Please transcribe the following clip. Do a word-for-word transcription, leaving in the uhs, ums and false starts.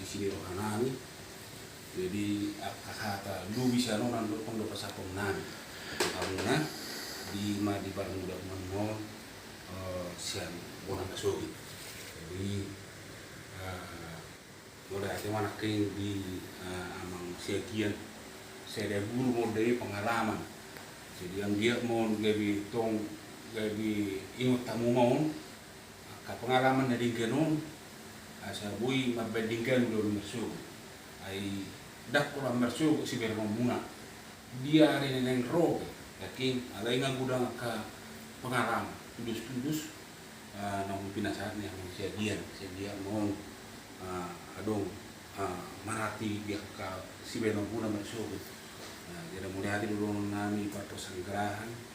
Sini rohanami. Jadi angka hata lobi sian on do tong do pasahaton nami. Karena di ma di parmuda mannon eh, sian bona masogit. Jadi eh, mauliate ma nangkin di eh, amang Siagian. Sada guru mode pengalaman. Jadi anggiat ma on gabe tong gabe ingot hamu ma on. Angka pengalaman na denggan on asa boi mambaen denggan do marsogot. Ai ndang holan marsogot siberengomuna. Dia ari na naeng ro pe, yakin alai nga godang angka pengalaman tudos-tudos eh, na pinasahat ni amang Siagian, Siagian ma on eh, adong eh, marhati di angka siberengomuna marsogot. Nah, jadi mauliate do dohonon nami parpangarahan.